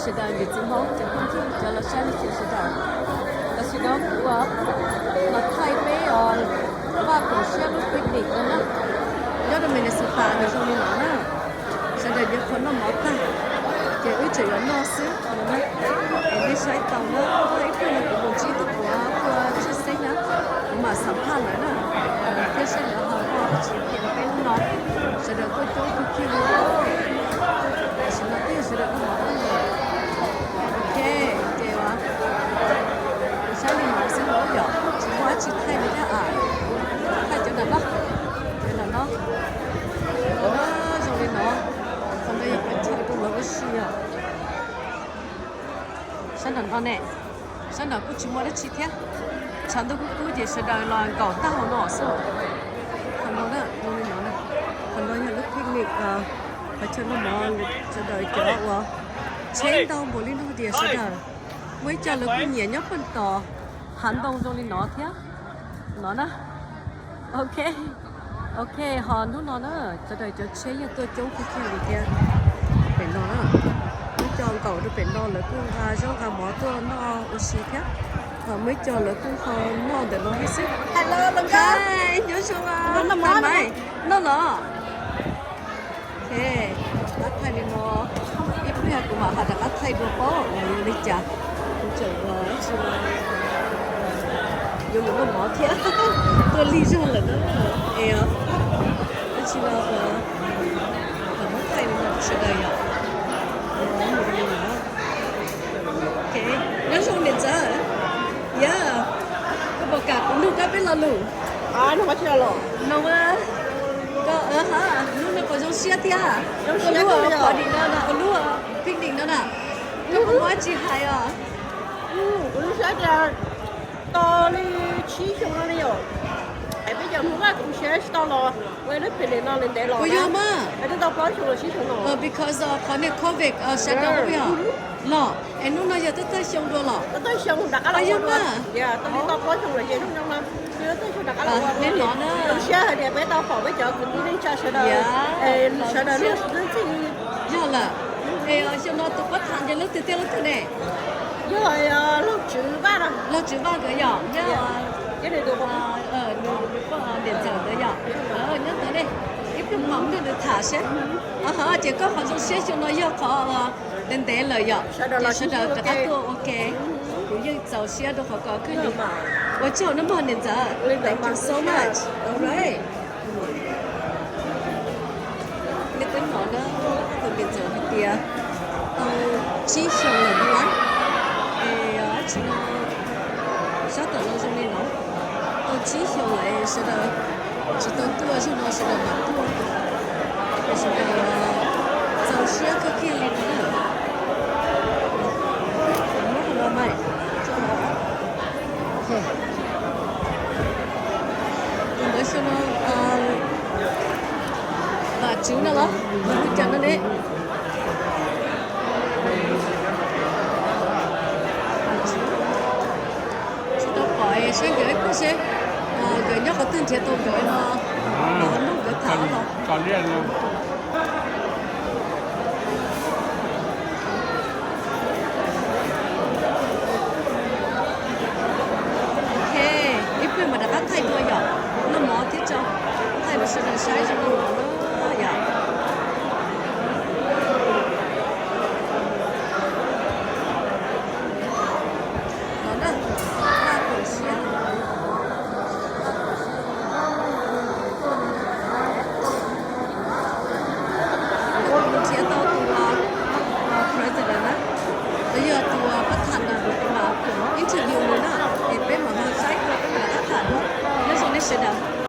Sawv daws, niam txiv Hmoob cov phooj ywg, cov los saib li cas sawv daws, tam sim no kuv los thaij peb vaj koom siab lub picnic no na, nyob rau Minnesota nws zoo li no na. Sawv daws yuav qhuas noj mov tag, ces wb tseem yuav noj xwb no na. Es nej saib tau na, ib pliag no kuv mus ntsib tus puav puav tshwj xeeb na, kuv mam xam phaj lawv na, thiab saib lawv ho ua dab tsi rau peb hnub no. Sawv daws tuaj coob kawg kiag li. Tam sim no twb yog sawv daws noj mov tag lawm. Ok, ces ua, kuv saib li no xwb na yom, tsis muaj dab tsi thaij li thiab a, thaij cov ntawm no, cov ntawm no, zoo li no, qhov ntawd yog peb chaw rau lawv ua si os. Sab nram no ne, sab nram kuj tsis muaj dab tsi thiab. Tshav ntuj kub kub ces sawv daws los nkaum taub hau no xwb. Qhov no na, zoo li no na, qhov no yog lub picnic, qhov chaw noj mov, sawv daws cov uas tsheb ntau npaum li no tias sawv daws, muaj ib co lawv kuj nyiam nyob pem tos hav ntoo zoo li no thiab. No na. Ok. Ok, ho hnub no na, sawv daws cov tsheb yeej tuaj coob kawg kiag li thiab. Pem no na, muaj ib co nkaum rau pem no lawv kuj nqa zaub nqa mov tuaj noj ua si thiab. Ho muaj ib co lawv kuj ho noj ntawm no thiab xwb. Hi, nyob zoo, noj los? Ok, qab thaij li no, ib pliag kuv mam ho rov qab thaij dua paub uas yuav li cas. Kuv tseem ua dab tsi, yuav mus noj mov thiab, tuaj lig zog lawm na. Es ua dab tsi no, mam muab thaij li no rau sawv daws yom. Ok, nyob zoo niam ntxawm. Yog, koj puas kam kuv nug koj peb lo lus? No, koj, hnub no puas zoo siab thiab? Koj lub party no, koj lub picnic no na, koj puas muaj dab tsi hais os? Kuv zoo siab tias tau li tsib xyoo no li yom. Es peb cov Hmoob Vaj Koom Siab tsis tau los ua lub picnic no li ntev los, twb tau plaub xyoo los tsib xyoo no. Because qhov niag covid shutdown yog los, es hnub no yog thawj thawj xyoo dua los? Thawj thawj xyoo rov qab los ua dua. Yog, tau li tau plaub xyoo los ces hnub no twb thawj xyoo rov qab los ua dua. Zoo siab hais tias peb tau pom peb cov kwv tij neej tsa sawv daws, sawv daws lub neej txhij. Yog lawm. Es xyoo no tus pab tham ces leej twg tiag leej twg ne? Yog Laug Tswv Vaj. Laug Tswv Vaj nkawd yom, nws, nws niam ntxawm ntawd yom. Nyob ntawd ne, ib pliag mam nrog nws tham seb. Ho ces koj qhov zoo siab xyoo no yog qhov ntev ntev lawm yom, ces sawv daws rov qab tuaj ua ke. Kuv yeej txaus siab rau qhov koj kawg li. Ua tsaug nawb mog niam ntxawm. Thank you so much. Alright. Nej twb hnov na, tus niam ntxawm hais tias tau tsib xyoos lawm no na. Es tsis no, sab tom no zoo li no, tau tsib xyoos lawm es sawv daws tsis tau tuaj, zaum no sawv daws mam tuaj. Es sawv daws txaus siab kawg kiag li no na. Muab hauv no mas, tus ntawd xyoo no, Vam Tswv no los, nws hu cas no ne? Tsis tau pom, saib nkawd ib pliag seb nkawd nyob qhov twg nrhiav tau nkawd no, nrog nkawd tham los. Ok, ib pliag mam rov qab thaij dua yom, noj mov thiab tso, thaij rau sawv daws saib zoo li no yom. No na, vaj koom siab. Kuv nrhiav tau tus president na, los yog tus pab tham ntawd, kuv mam interview nws na, es peb mam ho saib koj peb mam rov qab tham dua. Nyob zoo nej sawv daws.